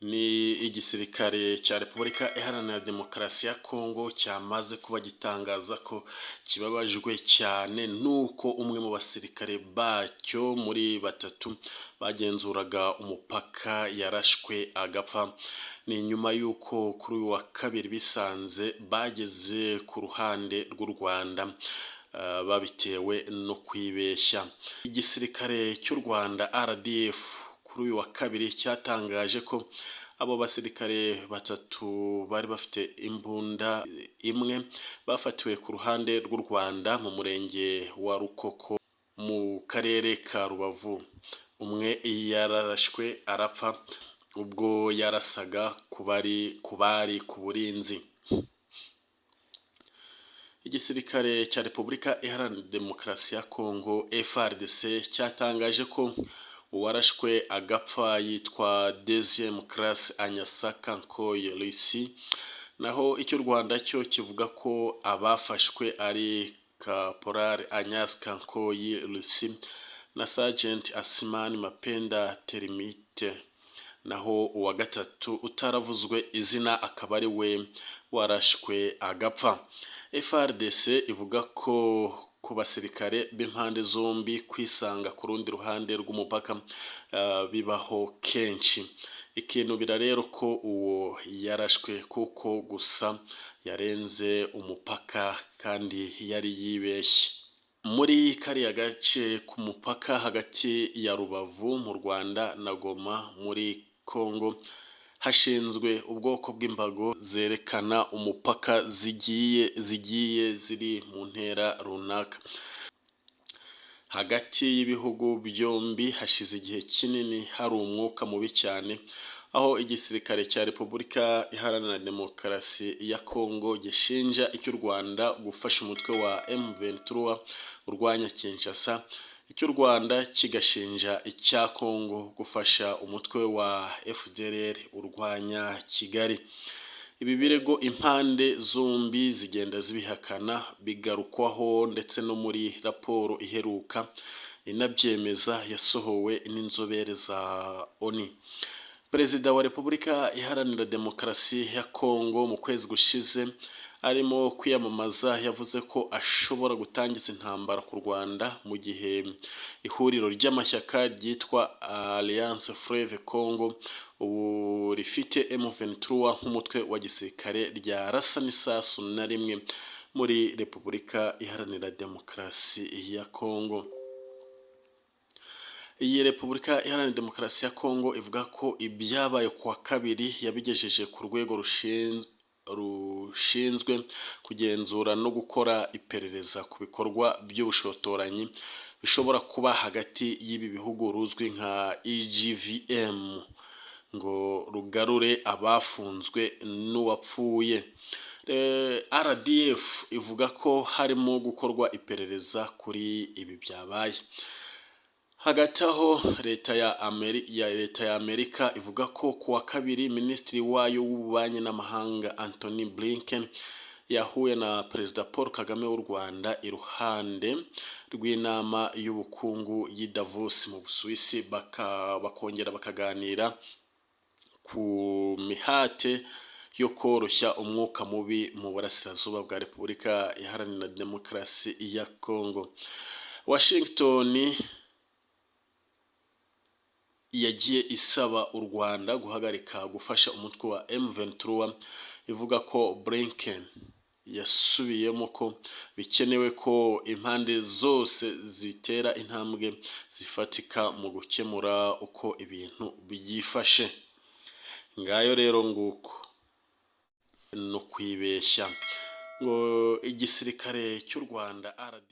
Ni igisirikare cya Repubulika Iharanira Demokarasi ya Kongo cyamaze kuba gitangaza ko kibabajwe cyane n'uko umwe mu basirikare bacyo muri batatu bagenzuraga umupaka yarashwe agapfa. Ni nyuma y'uko kuri uyu wa kabiri bisanze bageze ku ruhande rw'u Rwanda babitewe no kwibeshya. Igisirikare cy'u Rwanda RDF kuri uyu wa kabiri cyatangaje ko abo basirikare batatu bari bafite imbunda imwe bafatiwe ku ruhande rw'u Rwanda mu murenge wa Rukoko mu karere ka Rubavu. Umwe yararashwe arapfa ubwo yarasaga ku bari ku burinzi. Igisirikare cya Repubulika Iharanira Demokarasi ya Kongo FARDC cyatangaje ko uwarashwe agapfa yitwa Deuxième Classe Anyasaka Nkoye Lucie, naho icy'u Rwanda cyo kivuga ko abafashwe ari Caporal Anyaska Nkoyi Lucie na Sergeant Asimani Mapenda Terimite, naho uwa gatatu utaravuzwe izina akaba ari we warashwe agapfa. FARDC ivuga ko ku basirikare b'impande zombi kwisanga ku rundi ruhande rw'umupaka bibaho kenshi, ikinubira rero ko uwo yarashwe kuko gusa yarenze umupaka kandi yari yibeshye. Muri kariya gace ku mupaka hagati ya Rubavu mu Rwanda na Goma muri Kongo hashinzwe ubwoko bw'imbago zerekana umupaka zigiye ziri mu ntera runaka. Hagati y'ibihugu byombi hashize igihe kinini hari umwuka mubi cyane, aho igisirikare cya Repubulika Iharanira Demokarasi ya Kongo gishinja icy'u Rwanda gufasha umutwe wa M23 urwanya Kinshasa, icy'u Rwanda kigashinja icya Kongo gufasha umutwe wa FDLR urwanya Kigali. Ibi birego impande zombi zigenda zibihakana, bigarukwaho ndetse no muri raporo iheruka inabyemeza yasohowe n'inzobere za ONU. Perezida wa Repubulika Iharanira Demokarasi ya Kongo mu kwezi gushize arimo kwiyamamaza yavuze ko ashobora gutangiza intambara ku Rwanda mu gihe ihuriro ry'amashyaka ryitwa Alliance Fleuve Congo, ubu rifite M23 nk'umutwe wa gisirikare, ryarasa n'isasu na rimwe muri Repubulika Iharanira Demokarasi ya Kongo. Iyi Repubulika Iharanira Demokarasi ya Kongo ivuga ko ibyabaye ku wa kabiri yabigejeje ku rwego rushinzwe kugenzura no gukora iperereza ku bikorwa by'ubushotoranyi bishobora kuba hagati y'ibi bihugu, ruzwi nka EGVM, ngo rugarure abafunzwe n'uwapfuye. RDF ivuga ko harimo gukorwa iperereza kuri ibi byabaye. Hagati aho leta ya Amerika ivuga ko ku wa kabiri minisitiri wayo w'ububanyi n'amahanga Antony Blinken yahuye na Perezida Paul Kagame w'u Rwanda iruhande rw'inama y'ubukungu y'i Davos mu Busuwisi, bakongera bakaganira ku mihate yo koroshya umwuka mubi mu burasirazuba bwa Repubulika Iharanira Demokarasi ya Kongo. Washington yagiye isaba u Rwanda guhagarika gufasha umutwe wa M23, ivuga ko Blinken yasubiyemo ko bikenewe ko impande zose zitera intambwe zifatika mu gukemura uko ibintu byifashe. Ngayo rero nguko no kwibeshya ngo igisirikare cy'u Rwanda RD